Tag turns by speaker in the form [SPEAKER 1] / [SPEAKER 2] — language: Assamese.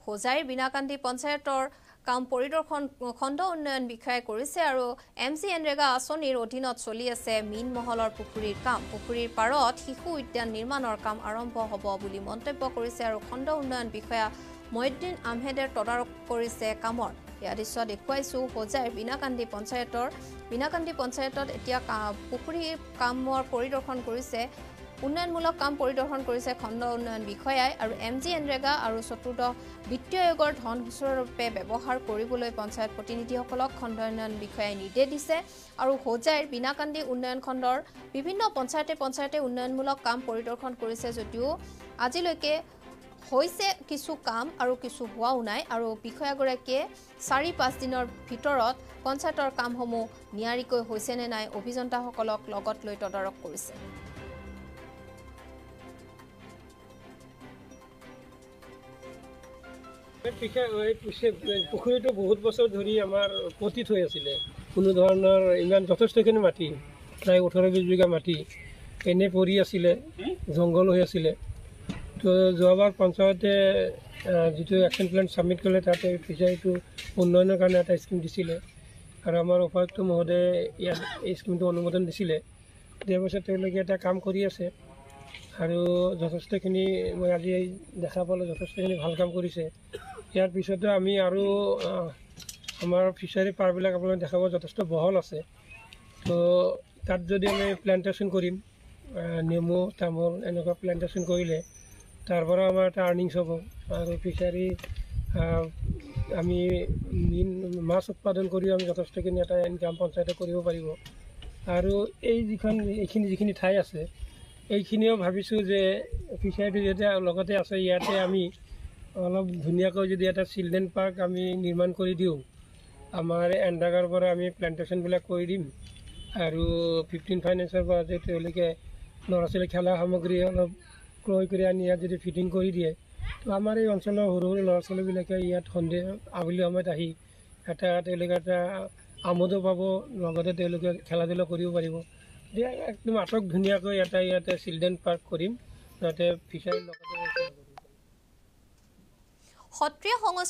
[SPEAKER 1] হোজাইৰ বিনাকান্দি পঞ্চায়তৰ কাম পৰিদৰ্শন খণ্ড উন্নয়ন বিষয়াই কৰিছে আৰু এম জি এনৰেগা আঁচনিৰ অধীনত চলি আছে মীন মহলৰ পুখুৰীৰ কাম। পুখুৰীৰ পাৰত শিশু উদ্যান নিৰ্মাণৰ কাম আৰম্ভ হ'ব বুলি মন্তব্য কৰিছে আৰু খণ্ড উন্নয়ন বিষয়া মহিউদ্দিন আহমেদে তদাৰক কৰিছে কামৰ। ইয়াৰ দৃশ্য দেখুৱাইছোঁ হোজাইৰ বিনাকান্দি পঞ্চায়তত এতিয়া পুখুৰীৰ কামৰ পৰিদৰ্শন কৰিছে, উন্নয়নমূলক কাম পৰিদৰ্শন কৰিছে খণ্ড উন্নয়ন বিষয়াই আৰু এম জি এনৰেগা আৰু চতুৰ্দশ বিত্তীয় আয়োগৰ ধন সুচাৰুৰূপে ব্যৱহাৰ কৰিবলৈ পঞ্চায়ত প্ৰতিনিধিসকলক খণ্ড উন্নয়ন বিষয়াই নিৰ্দেশ দিছে। আৰু হোজাইৰ বিনাকান্দি উন্নয়ন খণ্ডৰ বিভিন্ন পঞ্চায়তে পঞ্চায়তে উন্নয়নমূলক কাম পৰিদৰ্শন কৰিছে যদিও আজিলৈকে হৈছে কিছু কাম আৰু কিছু হোৱাও নাই আৰু বিষয়াগৰাকীয়ে 4-5 দিনৰ ভিতৰত পঞ্চায়তৰ কামসমূহ নিয়াৰিকৈ হৈছে নে নাই অভিযন্তাসকলক লগত লৈ তদাৰক কৰিছে।
[SPEAKER 2] পুখুৰীটো বহুত বছৰ ধৰি আমাৰ পতিত হৈ আছিলে, কোনো ধৰণৰ ইমান যথেষ্টখিনি মাটি, প্ৰায় 18-20 বিঘা মাটি এনেই পৰি আছিলে, জংঘল হৈ আছিলে। তো যোৱাবাৰ পঞ্চায়তে যিটো একশ্যন প্লেন ছাবমিট কৰিলে তাতে ফিচাৰীটো উন্নয়নৰ কাৰণে এটা স্কীম দিছিলে আৰু আমাৰ উপায়ুক্ত মহোদয়ে ইয়াত এই স্কীমটো অনুমোদন দিছিলে। দিয়াৰ পিছত তেওঁলোকে এটা কাম কৰি আছে আৰু যথেষ্টখিনি মই আজি দেখা পালোঁ, যথেষ্টখিনি ভাল কাম কৰিছে। ইয়াৰ পিছতো আমি আৰু আমাৰ ফিচাৰী পাৰবিলাক আপোনালোকে দেখাব যথেষ্ট বহল আছে, তো তাত যদি আমি প্লেণ্টেশ্যন কৰিম, নেমু তামোল এনেকুৱা প্লেণ্টেশ্যন কৰিলে তাৰ পৰা আমাৰ এটা আৰ্নিংছ হ'ব আৰু ফিচাৰী আমি মীন মাছ উৎপাদন কৰিও আমি যথেষ্টখিনি এটা ইনকাম পঞ্চায়তে কৰিব পাৰিব। আৰু এই এইখিনি যিখিনি ঠাই আছে এইখিনিও ভাবিছোঁ যে ফিচাৰীটো যেতিয়া লগতে আছে ইয়াতে আমি অলপ ধুনীয়াকৈ যদি এটা চিলড্ৰেন পাৰ্ক আমি নিৰ্মাণ কৰি দিওঁ, আমাৰ এণ্ডাগাৰ পৰা আমি প্লেণ্টেশ্যনবিলাক কৰি দিম আৰু 15 ফাইনেন্সৰ পৰা যে তেওঁলোকে ল'ৰা ছোৱালী খেলা সামগ্ৰী অলপ ক্ৰয় কৰি আনি ইয়াত যদি ফিটিং কৰি দিয়ে, তো আমাৰ এই অঞ্চলৰ সৰু সৰু ল'ৰা ছোৱালীবিলাকে ইয়াত সন্ধিয়া আবেলি সময়ত আহি এটা তেওঁলোকে এটা আমোদো পাব, লগতে তেওঁলোকে খেলা ধূলা কৰিব পাৰিব। একদম আটক ধুনীয়াকৈ এটা ইয়াতে চিলড্ৰেন পাৰ্ক কৰিম, যাতে ফিচাৰীৰ লগতে
[SPEAKER 1] সত্ৰীয়া সংস্কৃতি